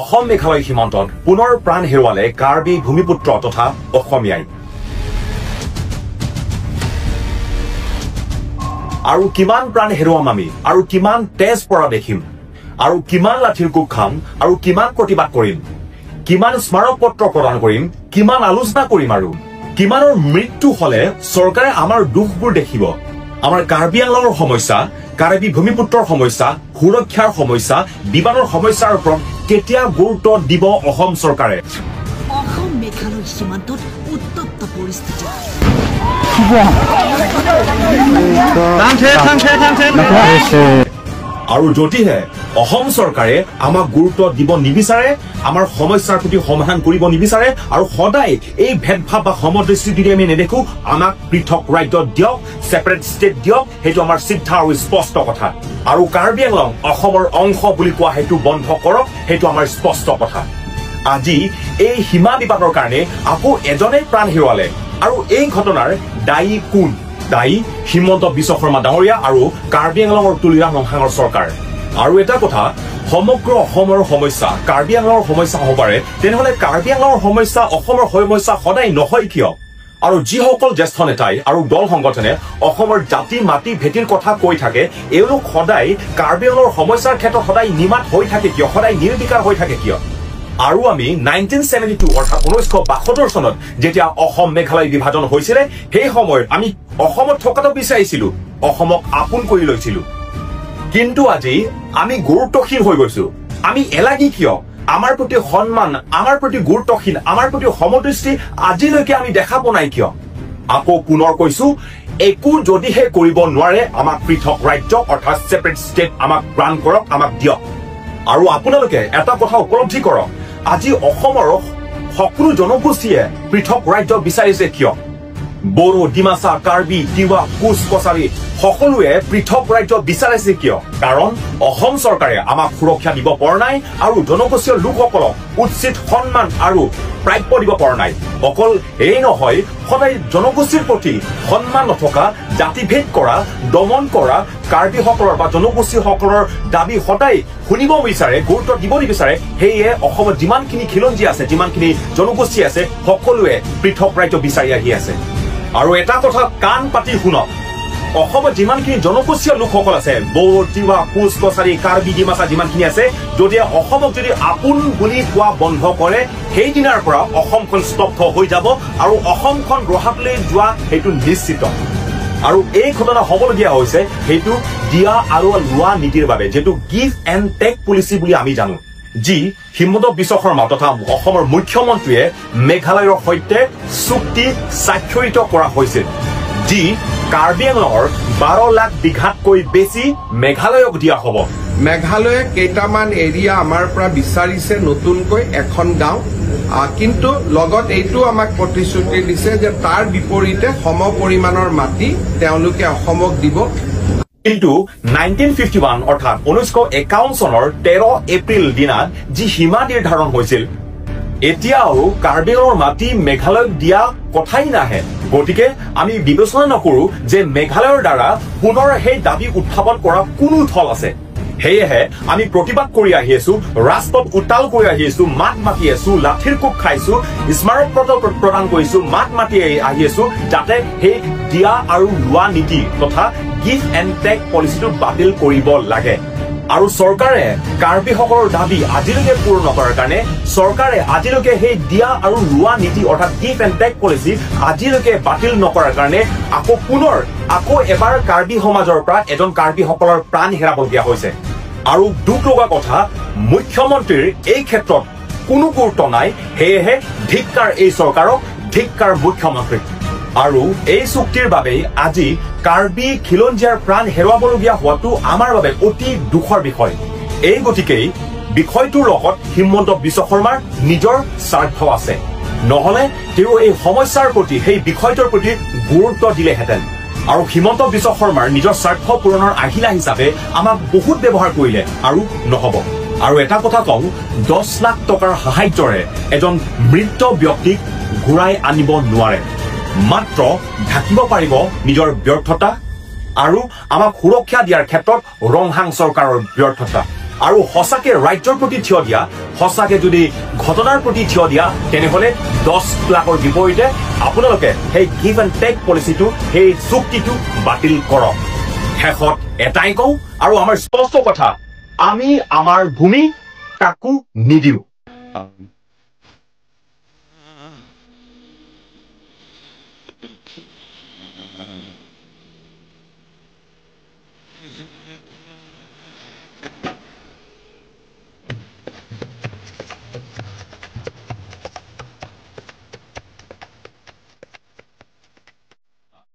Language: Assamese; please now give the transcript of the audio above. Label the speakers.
Speaker 1: অসম মেঘালয় সীমান্তত পুনৰ প্ৰাণ হেৰুৱালে কাৰ্বি ভূমিপুত্ৰ তথা অসমীয়াই। আৰু কিমান প্ৰাণ হেৰুৱাম আমি, আৰু কিমান তেজ পৰা দেখিম, আৰু কিমান লাঠিৰ কোব খাম, আৰু কিমান প্ৰতিবাদ কৰিম, কিমান স্মাৰক পত্ৰ প্ৰদান কৰিম, কিমান আলোচনা কৰিম, আৰু কিমানৰ মৃত্যু হলে চৰকাৰে আমাৰ দুখবোৰ দেখিব। আমাৰ কাৰ্বি আংলঙৰ সমস্যা, কাৰ্বি ভূমিপুত্ৰৰ সমস্যা, সুৰক্ষাৰ সমস্যা, বিমানৰ সমস্যাৰ ওপৰত কেতিয়া গুৰুত্ব দিব অসম চৰকাৰে?
Speaker 2: অসম মেঘালয় সীমান্তত উত্তপ্ত পৰিস্থিতি।
Speaker 1: আৰু যদিহে অসম চৰকাৰে আমাক গুৰুত্ব দিব নিবিচাৰে, আমাৰ সমস্যাৰ প্ৰতি সমাধান কৰিব নিবিচাৰে, আৰু সদায় এই ভেদভাৱ বা সমদৃষ্টি যদি আমি নেদেখো, আমাক পৃথক ৰাজ্য দিয়ক, ছেপাৰেট ষ্টেট দিয়ক, সেইটো আমাৰ চিধা আৰু স্পষ্ট কথা। আৰু কাৰ্বি আংলং অসমৰ অংশ বুলি কোৱা সেইটো বন্ধ কৰক, সেইটো আমাৰ স্পষ্ট কথা। আজি এই সীমা বিবাদৰ কাৰণে আকৌ এজনে প্ৰাণ হেৰুৱালে, আৰু এই ঘটনাৰ দায়ী কোন? দায়ী হিমন্ত বিশ্ব শৰ্মা ডাঙৰীয়া আৰু কাৰ্বি আংলঙৰ তুলিৰাম ৰংহাঙৰ চৰকাৰ। আৰু এটা কথা, সমগ্ৰ অসমৰ সমস্যা কাৰ্বি আংলঙৰ সমস্যা হ'ব পাৰে, তেনেহ'লে কাৰ্বি আংলঙৰ সমস্যা অসমৰ সমস্যা সদায় নহয় কিয়? আৰু যিসকল জ্যেষ্ঠ নেতাই আৰু দল সংগঠনে অসমৰ জাতি মাটি ভেটিৰ কথা কৈ থাকে, এওঁলোক সদায় কাৰ্বি আংলঙৰ সমস্যাৰ ক্ষেত্ৰত সদায় নিমাত হৈ থাকে কিয়? সদায় নিৰ্বিকাৰ হৈ থাকে কিয়? আৰু আমি 1972 অৰ্থাৎ 1972 চনত যেতিয়া অসম মেঘালয় বিভাজন হৈছিলে, সেই সময়ত আমি অসমত থকাটো বিচাৰিছিলো, অসমক আপোন কৰি লৈছিলো। কিন্তু আজি আমি গুৰুত্বহীন হৈ গৈছো। আমি এলাগী কিয়? আমাৰ প্ৰতি সন্মান, আমাৰ প্ৰতি গুৰুত্বহীন, আমাৰ প্ৰতি সমদৃষ্টি আজিলৈকে আমি দেখা পোৱা নাই কিয়? আকৌ পুনৰ কৈছো, একো যদিহে কৰিব নোৱাৰে, আমাক পৃথক ৰাজ্য অৰ্থাৎ ছেপাৰেট ষ্টেট আমাক গ্ৰাণ্ট কৰক, আমাক দিয়ক। আৰু আপোনালোকে এটা কথা উপলব্ধি কৰক, আজি অসমৰ সকলো জনগোষ্ঠীয়ে পৃথক ৰাজ্য বিচাৰিছে কিয়? বড়ো, ডিমাচা, কাৰ্বি, তিৱা, কোচ কছাৰী সকলোৱে পৃথক ৰাজ্য বিচাৰিছে কিয়? কাৰণ অসম চৰকাৰে আমাক সুৰক্ষা দিব পৰা নাই আৰু জনগোষ্ঠীয় লোকসকলক উচিত সন্মান আৰু প্ৰাপ্য দিব পৰা নাই। অকল এই নহয়, সদায় জনগোষ্ঠীৰ প্ৰতি সন্মান নথকা, জাতিভেদ কৰা, দমন কৰা কাৰ্বিসকলৰ বা জনগোষ্ঠীসকলৰ দাবী সদায় শুনিব বিচাৰে, গুৰুত্ব দিব নিবিচাৰে। সেয়ে অসমত যিমানখিনি খিলঞ্জীয়া আছে, যিমানখিনি জনগোষ্ঠী আছে, সকলোৱে পৃথক ৰাজ্য বিচাৰি আহি আছে। আৰু এটা কথা কাণ পাতি শুনক, অসমত যিমানখিনি জনগোষ্ঠীয় লোকসকল আছে, বড়ো, তিৱা, কোচ কছাৰী, কাৰ্বি, ডিমাচা যিমানখিনি আছে, যদি অসমক যদি আপোন বুলি কোৱা বন্ধ কৰে, সেইদিনাৰ পৰা অসমখন স্তব্ধ হৈ যাব আৰু অসমখন ৰহাতলৈ যোৱা সেইটো নিশ্চিত। আৰু এই ঘটনা হ'বলগীয়া হৈছে সেইটো দিয়া আৰু লোৱা নীতিৰ বাবে, যিটো গিভ এণ্ড টেক পলিচি বুলি আমি জানো, যি হিমন্ত বিশ্ব শৰ্মা তথা অসমৰ মুখ্যমন্ত্ৰীয়ে মেঘালয়ৰ সৈতে চুক্তি স্বাক্ষৰিত কৰা হৈছিল, যি কাৰ্বি আংলঙৰ 12 লাখ বিঘাতকৈ বেছি মেঘালয়ক দিয়া হ'ব।
Speaker 3: মেঘালয়ে কেইটামান এৰিয়া আমাৰ পৰা বিচাৰিছে নতুনকৈ এখন গাঁও, কিন্তু লগত এইটো আমাক প্ৰতিশ্ৰুতি দিছে যে তাৰ বিপৰীতে সম পৰিমাণৰ মাটি তেওঁলোকে অসমক দিব।
Speaker 1: কিন্তু 1951 অৰ্থাৎ 1951 চনৰ 13 এপ্ৰিল দিনাত যি সীমা নিৰ্ধাৰণ হৈছিল, এতিয়াও কাৰ্বি আংলঙৰ মাটি মেঘালয়ক দিয়া কথাই নাহে। গতিকে আমি বিবেচনা নকৰো যে মেঘালয়ৰ দ্বাৰা পুনৰ সেই দাবী উত্থাপন কৰা কোনো থল আছে। সেয়েহে আমি প্ৰতিবাদ কৰি আহি আছো, ৰাজপথ উত্তাল কৰি আহি আছো, মাত মাতি আছো, লাঠিৰ কোব খাইছো, স্মাৰক পত্ৰ প্ৰদান কৰিছো, মাত মাতি আহি আছো, যাতে সেই দিয়া আৰু লোৱা নীতি তথা গিভ এণ্ড টেক পলিচিটো বাতিল কৰিব লাগে। আৰু চৰকাৰে কাৰ্বিসকলৰ দাবী আজিলৈকে পূৰণ নকৰাৰ কাৰণে, চৰকাৰে আজিলৈকে সেই দিয়া আৰু লোৱা নীতি অৰ্থাৎ গিভ এণ্ড টেক পলিচি আজিলৈকে বাতিল নকৰাৰ কাৰণে আকৌ পুনৰ আকৌ এবাৰ কাৰ্বি সমাজৰ পৰা এজন কাৰ্বিসকলৰ প্ৰাণ হেৰাবলগীয়া হৈছে। আৰু দুখ লগা কথা, মুখ্যমন্ত্ৰীৰ এই ক্ষেত্ৰত কোনো গুৰুত্ব নাই। সেয়েহে ধিক্কাৰ এই চৰকাৰক, ধিক্কাৰ মুখ্যমন্ত্ৰীক। আৰু এই চুক্তিৰ বাবেই আজি কাৰ্বি খিলঞ্জীয়াৰ প্ৰাণ হেৰুৱাবলগীয়া হোৱাটো আমাৰ বাবে অতি দুখৰ বিষয়। এই গতিকেই বিষয়টোৰ লগত হিমন্ত বিশ্ব শৰ্মাৰ নিজৰ স্বাৰ্থ আছে, নহলে তেওঁ এই সমস্যাৰ প্ৰতি, সেই বিষয়টোৰ প্ৰতি গুৰুত্ব দিলেহেঁতেন। আৰু হিমন্ত বিশ্ব শৰ্মাৰ নিজৰ স্বাৰ্থ পূৰণৰ আহিলা হিচাপে আমাক বহুত ব্যৱহাৰ কৰিলে আৰু নহব। আৰু এটা কথা কওঁ, 10 লাখ টকাৰ সাহায্যৰে এজন মৃত ব্যক্তিক ঘূৰাই আনিব নোৱাৰে, মাত্ৰ ঢাকিব পাৰিব নিজৰ ব্যৰ্থতা আৰু আমাক সুৰক্ষা দিয়াৰ ক্ষেত্ৰত ৰংহাং চৰকাৰৰ ব্যৰ্থতা। আৰু সঁচাকে ৰাজ্যৰ প্ৰতি থিয় দিয়া, সঁচাকে যদি ঘটনাৰ প্ৰতি থিয় দিয়া, তেনেহ'লে 10 লাখৰ বিপৰীতে আপোনালোকে সেই গিভ এণ্ড টেক পলিচিটো, সেই চুক্তিটো বাতিল কৰক। শেষত এটাই কওঁ আৰু আমাৰ স্পষ্ট কথা, আমি আমাৰ ভূমি কাকো নিদিওঁ।